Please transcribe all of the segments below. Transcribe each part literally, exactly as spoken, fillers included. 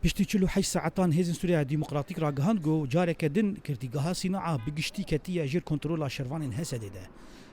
Piştî çil û heşt saetan Hêzên Sûriya Demokratîk ragihand ku careke din girtîgeha Sînaa bi giştî ketiye jêr kontrola şervanên Hesedê de.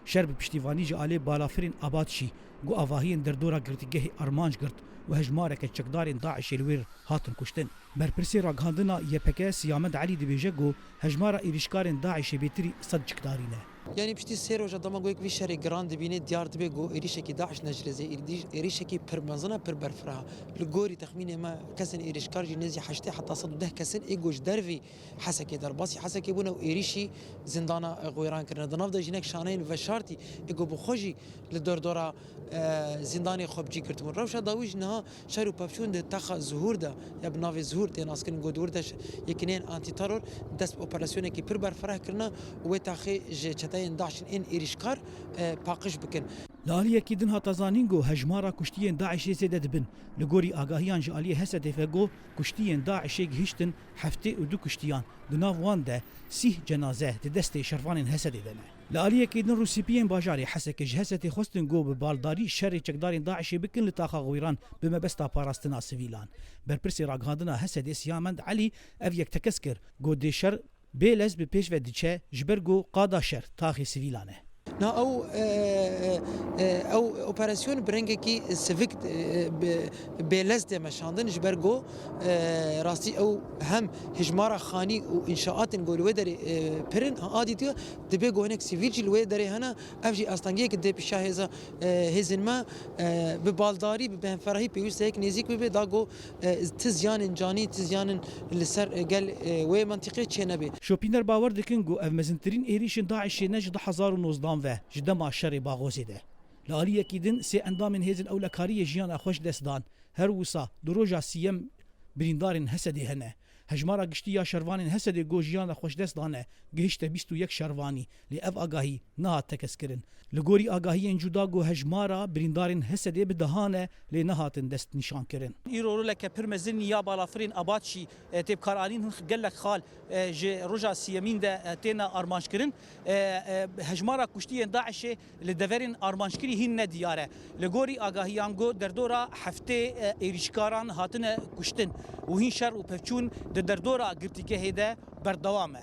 Şer bi piştîvanî ji alê balafirên Abadşî ku avahiyên derdora girtîgehê armanc girt û hejmareke çekdarên DAIŞê li wêr hatin kuştin. Berpirsê ragihandina Y P G Siyamed Elî dibêje ku hejmara êrîşkarên DAIŞê bêtirî sed çikdarî ne. Yanî piştî sê roja dema ku yek vî şerê giran dibîne, diyar dibe ku êrîşekî DAIŞ ne ji rêzê, êrî-, êrîşekî pir mezin e, pir berfireh e. Li gorî texmînê me kesên êrîşkar jî nêzî heştê heta sed û deh kes in, ê ku ji dervî Hesekê derbasî Hesekê bûne û êrîşî zindana, e, Xwêran kirine. Di nav de jî hinek şaneyên veşartî ê ku bi xwe jî li dordora, e, zîndanê xwe bi cî girtibûn. Rewşa dawî jî niha şer û pevçûn di taxa Zuhûr de ya bi navê Zuhûr tê naskirin, ku di wir de ş-, yekîneyên antîteror dest bi operasyonekî pir berfireh kirine û wê taxê ji çeteyên DAIŞ'in ên êrîşkar, e, paqij bikin. Li aliyekî din hate zanîn ku hejmara kuştiyên DAIŞ'ê zêde dibin. Li gorî agahiyan ji aliyê Hesedê ve ku kuştiyên DAIŞ'ê gihiştin heftê û du kuştiyan, di nav wan de sîh cenaze di destê şervanên Hesedê de ne. Li aliyekî din rûspiyên bajarê Hesekê ji Hesedê xwestin ku bi baldarî şerê çekdarên DAIŞ'ê bikin li taxa Xwêran bi mebesta parastina sivîlan. Berpirsê ragihandina Hesedê Siyamend Elî ev yek tekez kir, got dê şer bê lez bi pêş ve diçe, ji ber ku qada şer taxê sivîlan e. Na ew, e, e, e, ew operasyon bi rengekî sivik, e, bi, bêlez tê meşandin, ji ber ku, e, rastî ew hem hejmara xanî û înşaatên ku li wê derê, e, pir in, a dîtiya dibe ku hinek sivîl jî li wê derê hene, ev jî astengiyek dê pişa hêza, e, hêzên me, e, bi baldarî, bi bêhemferahî pêwîst e yek nêzîk bibe, da ku, e, ti ziyanên canî, ti ziyanên li ser, e, gel, e, wê mentiqê çênebe. Şopîner bawer dikin ku ev mezintirîn êrîşên DAIŞ'ê ne ji du hezar û nozdan ve, ji dema şerê Baxozê de. Li aliyekî din sê endamên hêzên ewlekariyê jiyana xwe ji dest dan. Her wisa di roja sîyem birîndarên Hesedê hene. Hejmara giştî ya şervanên Hesedê ku jiyana xwe ji dest dane gihişte bîst û yek şervanî, lê ev agahî nehat tekez kirin. Li gorî agahiyên cuda ku hejmara birîndarên Hesedê bi dehan e, lê nehatin destnîşankirin. Îro roleke pir mezin ya balafirên Abatşî, e, tê bikaranîn, hin gelek xal, e, ji roja siyemîn de, e, têne armanckirin. E, e, hejmara kuştiyên DAIŞ'ê li deverên armanckirî hîn ne diyar e. Li gorî agahiyan ku derdora heftê, e, êrîşkaran hatine kuştin û hîn şer û pevçûn di derdora girtîgehê de berdewam e.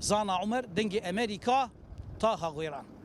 Zana Umer, Dengê Emerîka, Taxa Xwêran.